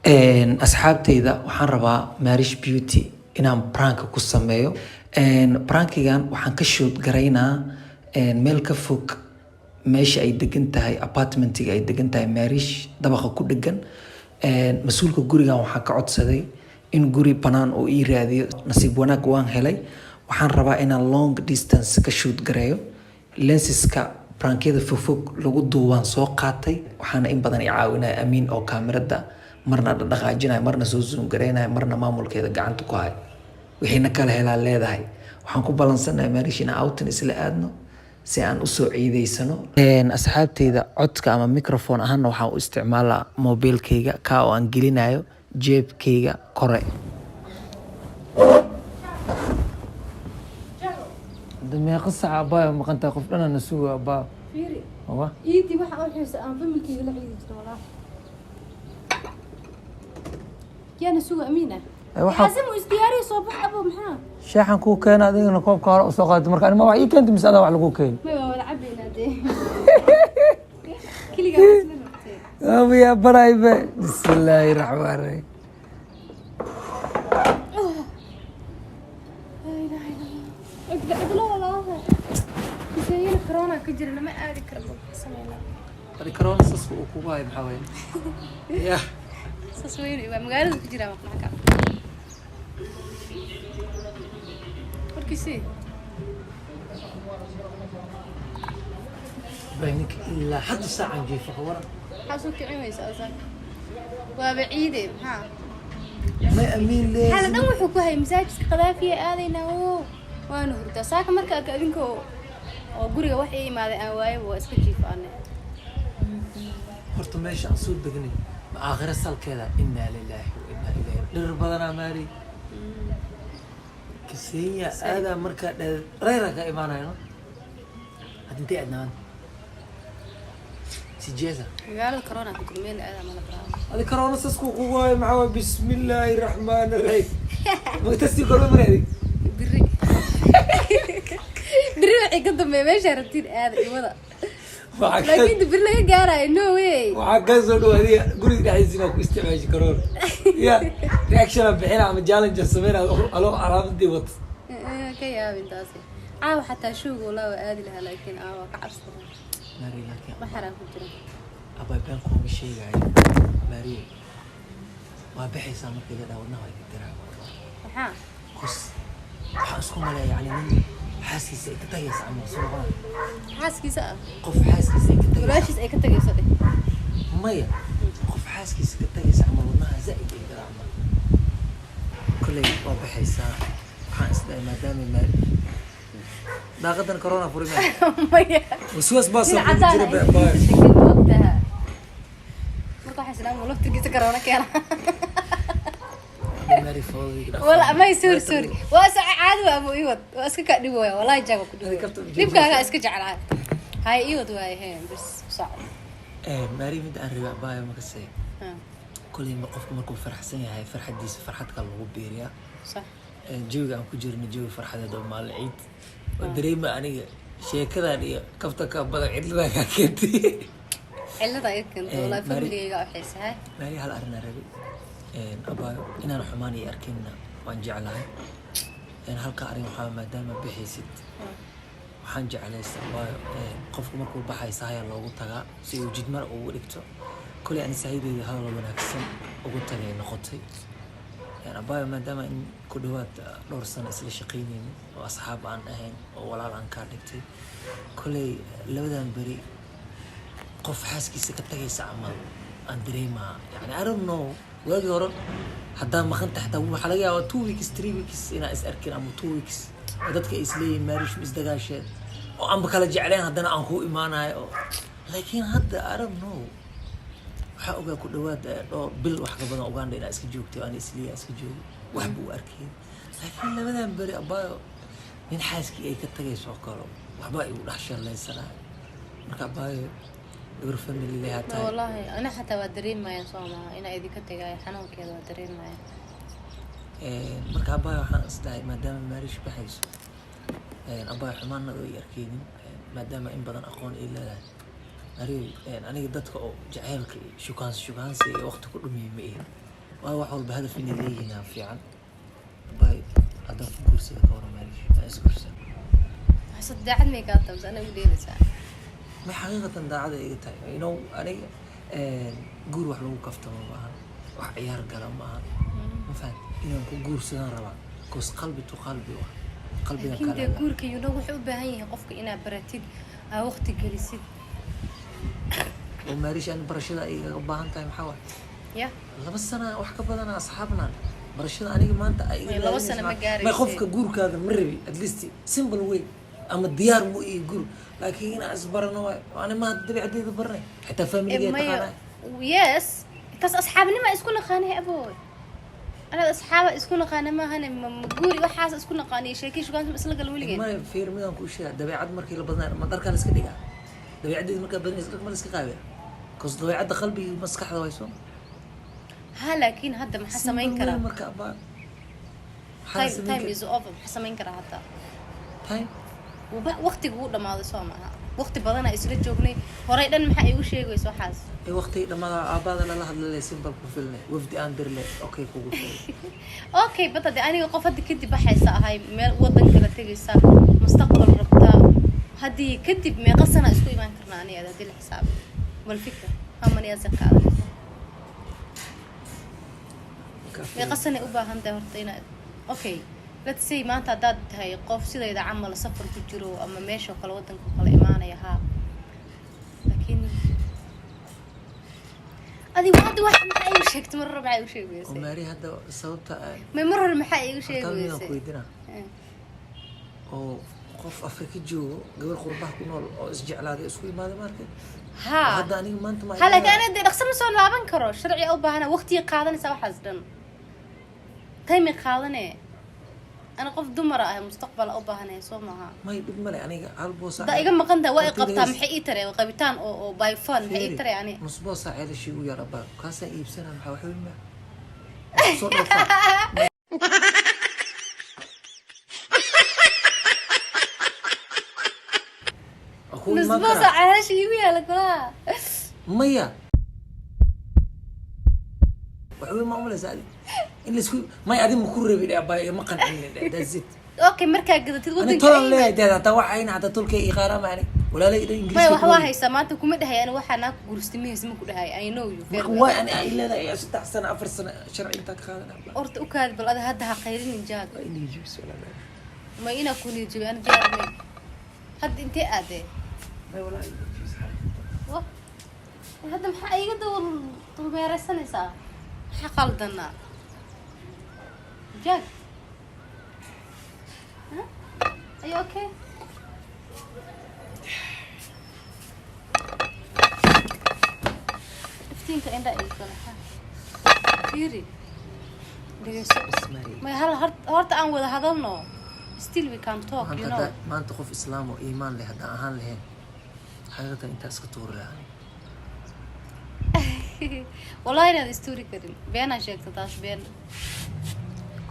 Asxaabteyda, waxaan rabaa Marish Beauty inaan prank ku sameeyo. Prankigan waxaan ka shoot garaynaa meel ka fog meesha ay degan tahay, apartmentiga ay degan tahay Marish, dabaqa ku dhegan. Mas-uulka gurigan waxaan ka codsaday in guri banaan oo ii raadiyo. Nasiib wanaag waan helay. Waxaan rabaa inaan long distance ka shoot gareeyo. Lensiska prankyada fogfog lagu duubaan soo qaatay, waxaana in badan i caawinaya Amiin oo kaamirada marna dhaqaajinaya, marna soo zoom gareynaya, marna maamulkeeda gacanta ku haya. Wixiina kala helaa leedahay. Waxaan ku balansanahay Marish inaan outing isla aadno si aan usoo ciideysano. Asxaabteyda, codka ama microphone ahaana waxaan u isticmaalaa mobilkeyga, kaa oo aan gelinayo jeebkeyga kore. Meeqa sac abaayo maqantahay? Qof dhanana sugo, abaa. Fiiri. Oba. Ciidii waxa u xiisa aan familkeyga la ciidi jiro walaahi. Yaana suga, Amiin ah. Xasan uu isdiyaariyo, soo bax abo, maxaa? Sheexan kuu keena, adigana koobka hore usoo qaatay. Marka anima wax ii keenta mise adaa wax lagu keeni? May, waa wada cabaynaa dee. Keligaa waa isla rabtay. Abiyaa baraybe. Bismillaahi raxmaan raxiim. Laa ilaaha illa Allah. Cidlo cidlo walaahi. Kiseeyana corona ka jira, lama aadi karo, ma sameynaa. Adi corona saska uu kugu hayo maxaa waye ya? Saas weyn waa magaalada ku jiraa maqnaca. Warkiisii. Bay ninka ilaa hadda saacan jiifa, ka waran? Maxaa soo kicin weysa asaga? Waaba ciide, maxaa? May, Amiin le. Xala dhan wuxuu ku hayay masaajidka Qadaafiya aadaynaa oo waana hurdaa. Saaka marka arka adinka oo guriga wax ii imaaday aan waayo, waa iska jiifaane. Horta meesha aan soo degnay ma aakhira salkeeda? Inaa lilaahi wa inaa ilayhi. Dhirir badanaa maari Kisenya aadaa markaa dheer reera ka imaanayo, no? Hadda intee aadnaan sijeza? Magaalada corona ku jira, meel aadaa mala baraawo. Adi corona sasku kugu hayo maxaa waay? Bismillaahi raxmaani raxiim. Magtasti korma mareedi? Biri biri waxay ka dambeeya meeshaa rabtiin aada iwada. Waxaa ka Laakiin inta biri laga gaarayo, no way. Waxaa kaa soo dhow adiga guriga dhexdiisa inaa ku isticmaashi corona ya reaction bixina ama challenge sameyna aloo calaamadii wato. Ka yaabin taasi. Caawa xataa showga walaa waa aadi lahaa, laakiin caawa ka cabsada. Mari, laakiin Baxaraa ku jira. Abay, been kuuma sheegaayo Maariye, waa baxaysaa markii la dhaa, wadnaha waa iga diraa. Maxaa? Qos waxaan isku maleeya, yani nin xaaskiisa ay ka tagaysa ama soo noqonaya. Xaaskiisa ah? Qof xaaskiisa ay ka tagaysa. Walaashiis ay ka tagayso dheh. Maya, qof xaaskiisa ka tagaysa ama wadnaha zaa'id ay garaacma. Kolley waa baxaysaa, waxaan isdhahay maadaama maari daaqadan corona furi maayo. Maya. Waswaas baa soo Nin cadaan jira. ah Bye. intiisa degan, ma ogtaha? Marka waxay isdhahaan laftirkiisa corona keena. Mari foodayga. Wala may, sorry sorry, waa is caadi, waa abu iwad, waa iska kaa dhibooya wallahi, jaaga ku dhibooya. Kafta ujeedada. Dhibkaaga iska jeclaa, hay iwad waaye he, bas soco. Maari, mid aan rabay abaayo makasay. Ha. Kolley qofku markuu faraxsan yahay, farxadiisa farxad kale lagu biiriyaa. Sax. Jawiga aan ku jirno jawi farxadeed oo maalin ciid oo dareema. Aniga sheekadan iyo kaftanka badan cidladaa kaa keentay. Cilada iga keento wallahi. Mari- Familigayga u xiisahay. Maari, hal arrin aan rabay abaayo, inaan xumaan iyo arkinna waan jeclahay. Halka arrin waxaa, maadaama bixaysid, waxaan jeclaysta abaayo, qofku markuu baxay sahaya loogu tagaa si uu jidmar ugu dhigto. Koley ani sahaydeeda hadal wanaagsan ugu tagay noqotay. Abaayo, maadaama in ku dhawaad dhowr sano isla shaqaynaynin oo asxaab aan ahayn oo walaal aan kaa dhigtay, koley labadan beri qof xaaskiisa ka tagaysa camal aan dareemaa. Yani I don't know, waagii hore haddaa maqan tahay xataa waxaa laga yaabaa 2 weeks, 3 weeks inaan is arkin ama 2 weeks oo dadka ay isleeyihin Maarish ma isdagaasheen oo aanba kala jecleen, haddana aan kuu imaanayo oo. Laakiin hadda I don't know, waxaa ogaa ku dhawaad dhowr bil wax ka badan Uganda inaa iska joogtay, aan isliya iska joogay, waxba u arkeen. Laakiin labadan beri abaayo, nin xaaskii ay ka tagayso oo kale waxba igu dhex shallaysanaayo. Marka abaayo, gabar family lehaa tahay. Wallahi ana xataa waa dareemaya, soo maha inaa idinka tagayo, xanuunkeeda waa dareemaya. Marka abaayo, waxaan is dhahay maadaama Maarish baxayso, abaayo, xumaanada ay arkeynin, maadaama in badan aqoon ay leedahay Maariy, aniga dadka oo jaceylka iyo shukaansi shukaansi iyo waqti ku dhumiyay ma ihin. Waa wax walba hadaf inay leeyihiin aa fiican. Bay haddaan ku guursada ka waran, Maariish, aan isguursan? Waxaase daacad may kaa tamse anaa u dheelaysaa? Ma, xaqiiqatan daacada iga tahay. Aniga guur wax lagu kaftamo maahan, wax ciyaar gala maahan, ma fahan? Inaan ku guursadaan rabaa, 'cause qalbi to qalbi wa qalbigan. Laakiin dee kala guurka wuxuu u baahan yahay qofka inaad baratid, aa waqti gelisid. Oo Maariish, ani barashada ay igaga baahan tahay maxaa waay? Ya. 2 sana wax ka badana asxaabnaan, barashada aniga maanta ay iga May 2 raadinayso sano ma may gaaraysid. Qofka guurkaada ma rabi, at least simple way ama diyaar mu ii guur, laakiin inaan isbarano waay. Ani ma dabeecadeyda baranay, xitaa familigeeda maya taqaanaa. Yes, taas asxaabnima isku naqaanay, aboy. Anaad asxaaba isku naqaana maahane, ma guuri waxaas isku naqaaniyo, sheekii shugaanta ma isla gal weligeen. Maya, fiir, midaan kuu sheega: dabeecad markii la badnaa ma dharkaa la iska dhigaa? Dabeecaddeeda markaa badanaysa dharka ma la iska qaabiya? 'Cause dabeecadda qalbiga iyo maskaxda way soo Ha, laakiin hadda maxaa samayn karaa? Marka abaa maxaa la Time samayn time karaa? is over. Maxaa samayn karaa hadda? Time. Waqtiga wuu dhamaaday, soo maaha? Waqti badanaa isla joognay horay dhan, maxaa iigu sheegaysa waxaas? Ee waqtiga dhammaada aabbaada lala hadlalay, simple ku filnay, wafdi aan dirle, okay, kugu filnay. Okay, but hadde aniga qof hadda kadib baxaysa ahay, meel wadan kala tegaysa, mustaqbal rabtaa. Haddii kadib meeqa sana isku imaan karnaa aniga haddii la xisaabo? Bal fikir, how many years ay qaadanaysa? Meeqa sanay u baahan tahay horta inaad, okay, let's say maanta haddaad tahay qof sidayda camal safar ku jiro ama meeshoo kale wadanka kale imaanaya, haa, laakiin adigu hadda wax maxaa iigu sheegtay? Mar hore maxaa iigu sheegi Oo weysay? Maari, hadda sababta May, mar hore maxaa iigu sheegi horta midaan ku weysay? weydiinaa. Oo qof Afrika joogo, gabar qurbaha ku nool oo isjeclaaday isku imaaday maarkay. Haa. Hadda aniga maanta ma Ha, laakiin aniga dee dhaqso ma soo laaban karo, sharci u baahana, waqtiga qaadanaysa, waxaas dhan time qaadane. Ana qof dumar ah, mustaqbal u baahanaya, soo maaha? May, dhib male, aniga hal boosa. Haddaa iga maqan tahay waa i Horta qabtaa. dhegeyso. Maxay ii tare qabitaan oo by phone? Maxay ii tare ani? Nus boosa ceelashii ugu yar abaa, kaasaan iibsanaa. Maxaa wax weyn ma soo dhoofaa? Waa kuu Nus imaan boosa karaa. Ceelasha iigu yaala kulaha. Maya, wax weyn ma umalaysa adi in laisku may adi ma ku rabi dhe abaa, ma qancinin dhe, that's it. Okay, markaa gadatid Ani wadanka tolan ay leeyahay dee, hataa waxa ayna hataa tolkay ii qaaraama, ani walaalay dhan maya Ingiriiska wax ku waa wadi. haysaa maanta kuma dhahay ani waxaa naa ku guurstay mahaysa, ma ku dhahay. I know you very Marka well. waay ani ay leedahay 3 sano 4 sano sharci intaa ka qaadan abaa. Horta u kaadi bal, ada hadda ha qayrinin jaag. Waa inay jibiso walaalahay. Ma inaa ku niyad jabiyo, ani diyaar may. Hadda intee aadee? May, walaahi inay jibiso. Wah. Hadda maxaa iga dawal dulmeeraysanaysaa? Maxaa qaldanaa, jaag? Huh? Are you okay? Iftiinka indha ii gala. Ha. Fiiri, dhegeyso. Ismail. May hal horta aan wada hadalno. Still we can talk. Maanta You know. Maanta qof islaam oo iimaan leh haddaan ahaan lahayn, xaqiiqatan intaa iska tuuri lahaa. Wallahi inaad istuuri karin, beenaa sheegta, taas been.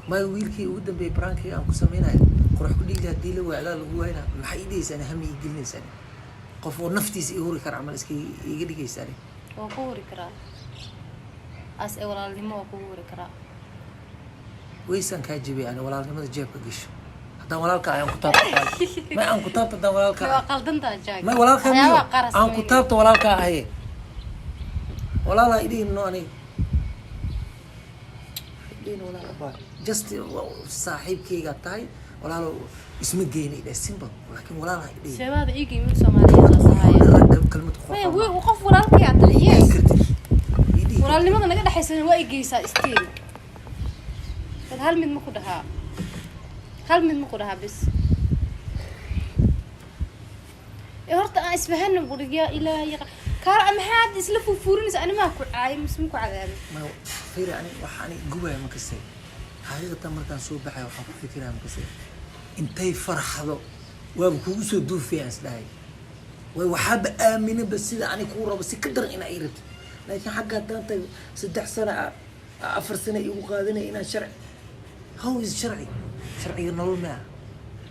Maya, wiilkii ugu dambeeyay prank-kii aan ku sameynayo qurux ku dhigli, haddii la waayo adaa lagu waayna, maxay ii dhigaysaan? Hami ii gelinaysaan, qof oo naftiisa ii huri kara camal iska iiga dhigaysaan. Waa ku huri karaa as ee walaalnimo, waa kugu huri karaa. Weysaan kaa jebiyay ani, walaalnimada jeebka gasho. Haddaan walaalka ayaan ku taabto, may aan ku taabto haddaan walaalka Waa qaldantaa, jaag. May, walaalka miyo Waxyaabaha qaar aan ku sameynaya. taabto, walaalka ahaye, walaalaa idhihin no, aniga idhihin walaal abaa, just saaxiibkaygaa tahay, walaalo isma geynay dheh, simple, laakiin walaalaa idhihin. Sheebahada iiga yimid Soomaaliyeed saas ahaayeen. Ragga kalmad Maya, qurxoon qof walaalkay aa tahay, yes. kartid ii dhihi. Walaalnimada naga dhexaysana waa i geysaa still. Bad hal mid ma ku dhahaa, hal mid ma ku dhahaa bis ee horta aan isfahano. Buriga ilaahay kaar, maxaad isla fuufuurinaysa? Animaa ku caayay mise ma ku cadaabay? Ma fiiri, ani waxa ani gubaya ma kasay. Xaqiiqatan markaan soo baxay waxaan ku fikiraya ma kasay, intay farxdo waaba kugu soo duufayaan isdhahay way, waxaaba aaminaba sida ani kuu rabo si ka daran inaa ii rabto, laakiin xagga haddaan tago 3 sano 4 sano igu qaadanaya inaan sharci. How is sharci? Sharciga nolol maa,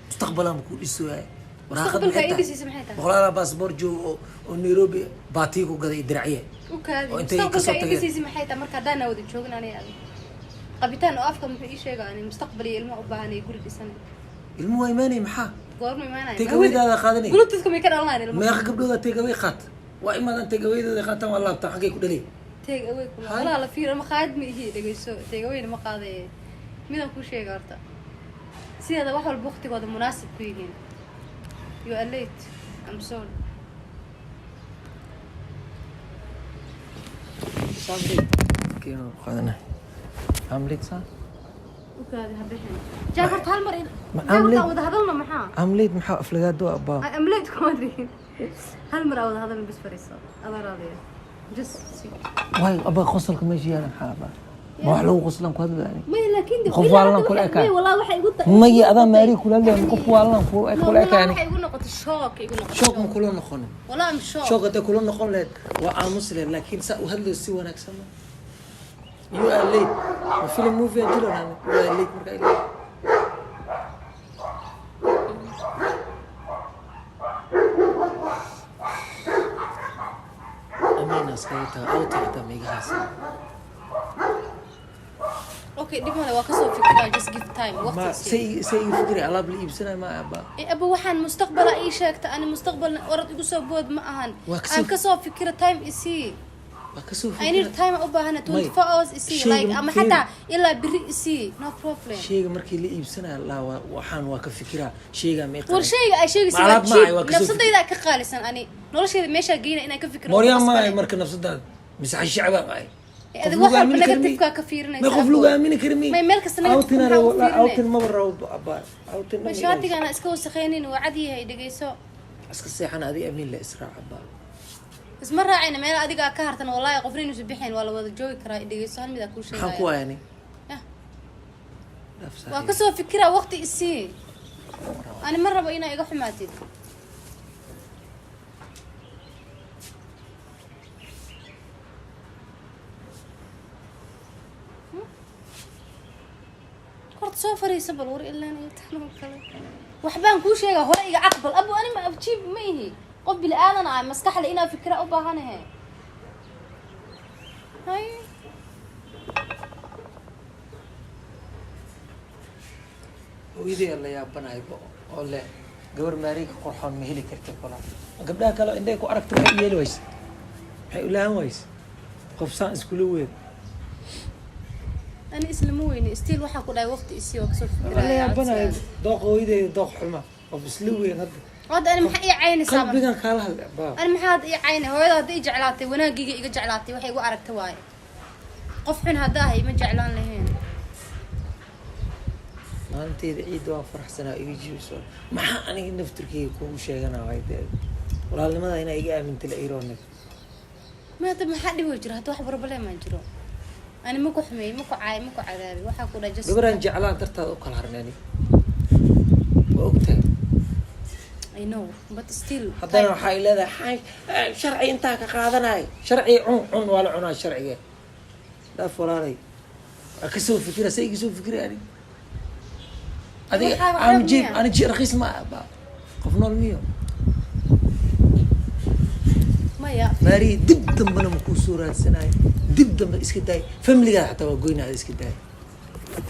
mustaqbalaan kuu dhisooyay. Waraaqad Mustaqbalka maxay ay tahay? dhisaysa maxay tahay? Boqolaal baasboor joogo oo Nairobi baatiyo ku gaday iyo diracye. U kaadi. Oo intay Mustaqbalka kasoo ay tageen. dhisaysa maxay tahay marka haddaan wada joogin aniga adiga? Qabitaan oo afka muxuu ii sheegaa? Ani mustaqbal iyo ilmo u baahan iyo guri dhisanay. Ilmuhu waa imaanay, maxaa? Goorma imaanaya? Take away-daada qaadanay. Bluetoothka may ka dhalanayaan ilmo? Meeqa gabdhooda take away qaat? Waa imaadaan, take away-dooda qaataan, waa laabtaan, xaggay ku dhalay. Take away kuma Hay. Walaa la fiiro, maqaayad ma ihi, dhegeyso. Take awayna ma qaadaye. Midaan kuu sheega horta, sideeda wax walba waqtigooda munaasib ku yihiin. You are late, I'm sorry. Qaadana I'm late sa. U kaadi, ha bixin. Jack, horta hal mar Ma Jack, I'm horta late. wada hadalna maxaa? I'm late maxaa aflagaado abaa? I'm late kuma dhihin. Hal mar aa wada hadalna bis, fariiso adaa raadiya, just sit. Waay abaa, qosolka meesha yaala maxaa abaa? Ma wax lagu qoslan ku hadlaani? Maya, laakiin de Qof ilaa waalan hadda kula waxay- ekaan. maya, walaa waxay igu Maya, adaa maari kula hadlaya, qof waalan kula No, kula walaa ekaani. waxay igu noqotay shock, igu noqotay. Shock ma kula noqonin. Walaa I'm shock. Shock hadday kula noqon lahayd waa aamus lahayd, laakiin saa u hadlayo si wanaagsan ma. You are late, ma film movie aan jiro you are late marka ay leedahay. Amiina iskaga taga outing xitaa ma iga haysan. Okay, dhib male, waa kasoo fikiraa, just give time. Ma Waqti sii. say iga fikri alaab la iibsanayo ma abaa? Eh, aba, waxaan mustaqbala ii sheegta ani, mustaqbalna orod igu soo bood ma ahan. Waa kasoo- Aan kasoo fikira, time isii. Waa kasoo I need fikira. time u baahana, 24 hours isii, Sheyga like ama fiiri. xataa ilaa beri isii, no problem. Sheyga markii la iibsanayo laa waxaan waa ka fikiraa sheygaa ma War sheyga ay sheegaysa Ma waa alaab ma cheap. ahay, waa kasoo Nafsadayda ka qaalisan ani, noloshayda meeshaa geyna inaan ka fikiro. Mooryaan waa ma ahay qasbanay. Marka nafsadaada mise xashacbaa ma ahay? Eh, adiga wax walba negative-kaa ka fiirinaysa, May qof Abo. lagu aamini kari mi? May meel kasta negative Outing maxaa u rabo fiirinay? Outing maba rabo abaa, outing Ma shaatigana iska wasaqeynin, waa cad yahay, dhegeyso. Iska seexan adi, amiin la israac abaa. Isma raacayna, meel adiga ka hartan wallahi qofna inuusan bixayn, waa la wada joogi karaa. Dhegeyso, hal mid aa kuu Maxaan ku sheegaya. waayani? Yah. Dhaaf Waa saaxiib. kasoo fikiraa, waqti isii. Ani ma rabo inaa iga xumaatid. Horta soo fariisa bal. War ilaan iyo tan oo kale waxbaan kuu sheegaa, hore iga aqbal abu. Ani ma ajiib ma ihi, qof bili aadan ah, maskaxle inaa fikira u baahanahe. Hay. Hooyaday la yaabanahay oo leh gabar maariga qurxoon ma heli karta kola. Gabdhaha kale indhay ku aragta maxay u yeeli wayse? Maxay u lahan wayse qof saan iskula weyn? Ani islama weyni, still waxaa ku dhahay waqti isii, waa kasoo La fikiraya. yaabanahay dooqa hooyadeyda, dooq xuma qof isla weyn hadda. Hadda ani maxaa ii caynaysaa marka? Qalbigan kaala hadlay abaa. Ani maxaa hadda ii caynay? Hooyada hadda ii jeclaatay, wanaaggiga iga jeclaatay, waxay igu aragta waaye. Qof xun hadda ahay ma jeclaan lahayn. Maalinteyda ciidda waan faraxsanaa, iga jibiso. Maxaa aniga naftirkeyga kugu sheegana waay dee walaalnimada inaa iga aaminta la iroonay. Ma hadda maxaa dhib oo jiro? Hadda wax problem aan jiro? Ani ma ku xumeeyey, ma ku caay, ma ku cadaabay, waxaa ku dhahay just Gabaraan jeclaan dartaada u kala harnay ani, waa ogtahay. I know, but still Haddana waxaa ay leedahay xay sharci intaa ka qaadanay, sharci cun cun, waa la cunaa sharciga. Dhaaf walaalay, waa kasoo fikira, say iga soo fikira ani adiga. Waxaa Aan waxaa jiib miya? Ani ji rakiis ma ah ba, qof nool miyo? Maya. Maari, dib dambena ma kuu soo raadsanayo, dib dambe iska daay. Familigaada xataa waa goynaa, iska daay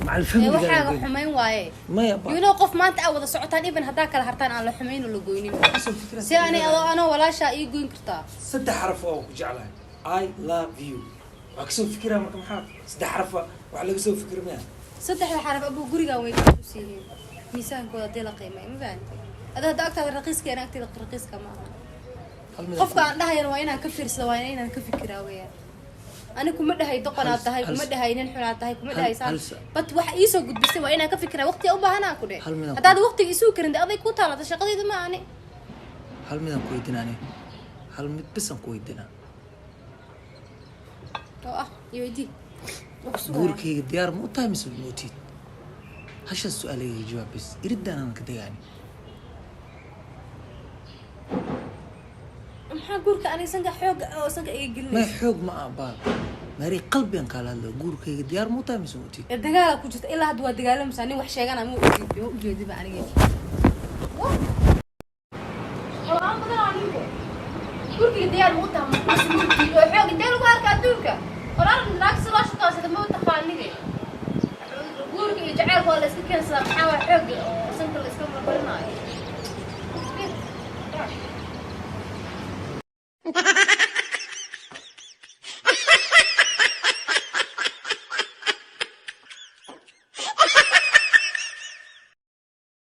macal Ee, familigaada waxaaga goyn. Xumayn waaye. Maya ba. You know, qof maanta aa wada socotaan, even haddaa kala hartaan, aan la xumayn oo la goynin. Kasoo fikira. Si ani adoo anoo walaashaa ii goyn kartaa? Saddex xaraf oo ku jeclahay, I love you, waa kasoo fikiraa. Marka maxaa saddex xaraf wax laga soo fikira maya? Saddexda xaraf abuu gurigaan way ka siiyeen miisaankooda hadii la qiimeeyo, ma fahantay? Adoo hadda agtaada raqiiska, ana agtayda raqiiska ma aha. Hal mid. Qofka aan dhahayana waa inaan ka fiirsada, waa inaan ka fikiraa weeyaan. Ani kuma dhahay doqonaad tahay, kuma dhahay nin xunaad tahay, kuma dhahay saan, but waxa iisoo gudbisay waa inaan ka fikiraa. Waqtiga u baahanaa ku dheh. Hal mid aan Haddaad waqtiga isuu karin de aday ku taalata, shaqadayda ma ani. Hal midaan ku weydiinaa ani, hal mid bes aan ku weydiinaa. Oo ah iyo weydii. Waa ku sugaya. Guurkayga diyaar ma u tahay mise mootid? Hashaas su-aalayga jawaab bes, iridaan aan ka degaani. Maxaa guurka aniga sanka xooga oo sanka iga May. gelinaysa? Xoog ma ah baa mari, qalbigan kaala hadla. Guurkayga diyaar ma u tahay mise mootid? Ee, dagaalaa ku jirta ilaa hadda, waa dagaalamaysaa. Nin wax sheegana ma ujeedi, ma ujeediba aniga. What? waa la iska keensadaa. Maxaa waa xoog oo